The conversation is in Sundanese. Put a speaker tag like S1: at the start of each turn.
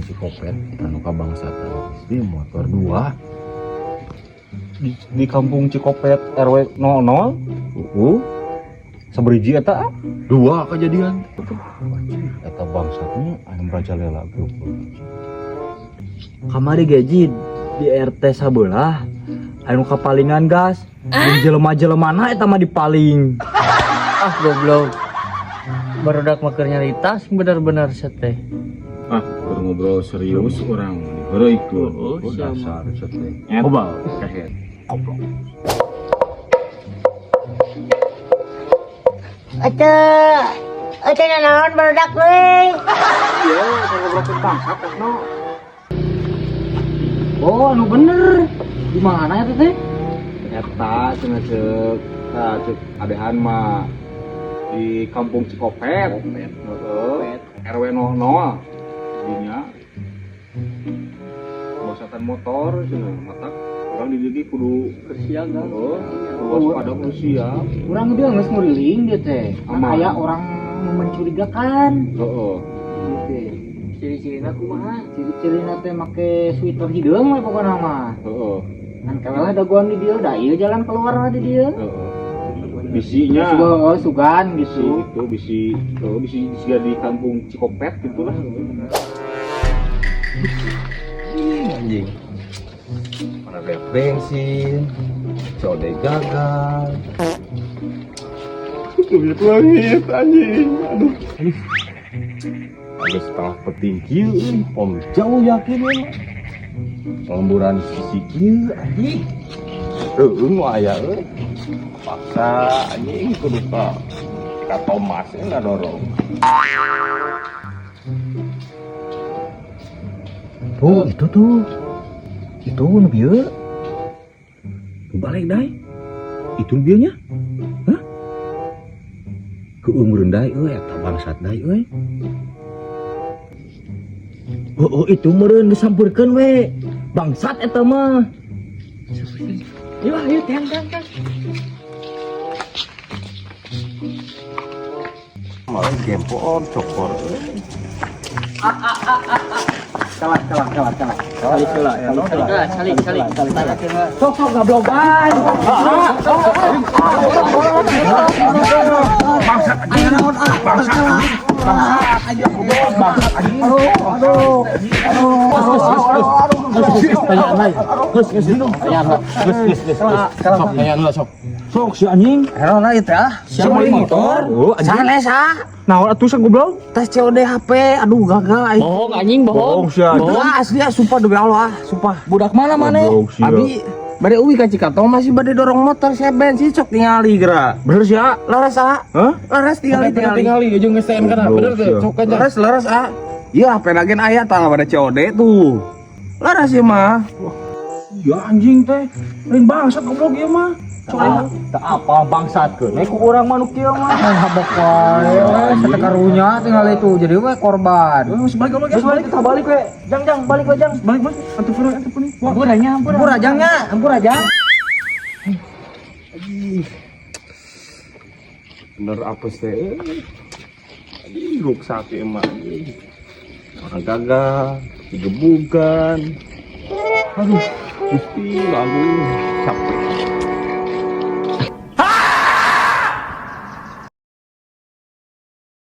S1: Kampung Cikopet anu kabangsatan di motor dua.
S2: Di Kampung Cikopet RW 00.
S1: Uh,
S2: Sabariji eta, ah?
S1: Dua kejadian.
S2: Eta bangsatnya anu merajalela goblok.
S3: Kamari gaji di RT sabelah anu kapalingan gas. Jeung jelema-jelemana eta mah dipaling.
S4: Ah, goblok. Barudak mah keur nyarita bener-bener teh.
S1: Ah, keur ngobrol serius urang diheureuikeun.
S4: Oh,
S2: Oh, dasar set teh.
S1: Kobal kahet.
S2: Goblok.
S5: Ece, ece naon barudak euy?
S2: Iya, ngobrolkeun bangsat no.
S3: Oh, anu bener. Di mana eta teh?
S2: Eta cenah ceuk, tah ceuk adehan mah di Kampung Cikopet. Heeh. RW 00 dinya. Bangsatan motor cenah matak urang di dieu kudu
S4: Siaga.
S2: Heeh, kudu waspada, kudu siap.
S5: Urang dia geus nguriling dia teh. Kan
S2: Aman.
S5: aya orang nu mencurigakan.
S2: Heeh.
S5: Gitu.
S4: Ciri-cirina kumaha?
S5: Ciri-cirina teh make sweater hideung we pokona mah.
S2: Heeh.
S5: Ngan kawelah dagoan di dieu, da ieu jalan keluar di dieu.
S2: Heeh. Bisinya
S5: Sugan, oh, sugan
S2: bisi
S5: gitu.
S2: Gitu, bisi, oh, bisi siga di Kampung Cikopet gitu lah.
S1: Anjing. Mana banyak bensin, COD gagal. Duit langit anjing. Aduh. Ada setengah peting kieu euy, pom jauh yakin ya mah. Lemburan sisi kieu anjing. Heueuh nu aya euy. Paksa anjing kudu ka Thomas ya ngadorong.
S3: Tuh, itu tuh. Itu nu bieu. Balik dai. Itu nu bieu nya. Hah? Heueuh meureun dai euy eta bangsat dai euy. Oh, itu meureun disampeurkeun we. Bangsat eta mah. Ayo, ayo, tiang, tiang, tiang.
S1: Malah gempor cokor euy.
S5: Kalah, kalah, kalah, kalah.
S3: Salik heula, salik heula.
S4: Salik, salik.
S5: Sok sok gablogan.
S3: Tanyaan lain. Geus, geus, tanyaan lah. Geus, geus, geus. Sok, tanyaan lah, sok.
S2: Sok si anjing.
S6: Hero na itu ah.
S2: Siapa motor? Oh, anjing.
S6: Sanes ah.
S2: Naon atuh sa goblok?
S6: Tes COD HP, aduh gagal aing.
S4: Bohong anjing, bohong.
S2: Bohong sia.
S4: Bohong.
S6: Ah, asli ah, sumpah demi Allah ah, sumpah.
S3: Budak mana maneh?
S2: Goblok sia.
S6: Abi bade uwi ka Cikatong masih bade dorong motor saya bensin sok tingali geura.
S2: Bener sia.
S6: Leres ah.
S2: Hah?
S6: Leres tingali tingali.
S7: Tingali jeung STM kana bener tuh sok aja.
S6: Leres leres ah. Iya, HP lagi aya tah pada COD tuh. Leres ieu mah.
S2: Ya anjing teh. Lain bangsat goblok ieu mah.
S3: Tak apa bangsat ke. Ku urang mah nu kieu mah.
S5: Habok wae, we karunya tinggal itu jadi we korban.
S2: Geus balik goblok,
S3: Geus balik kita balik we. Jang jang balik we jang.
S2: Balik balik. Antu pun antu pun.
S4: Hampura nya, hampura.
S5: Ampura jangnya, ampura jang.
S1: Bener apa sih euy. Anjing ruksak ieu mah anjing. Orang gagal, digebukan. Aduh, Gusti lagu capek.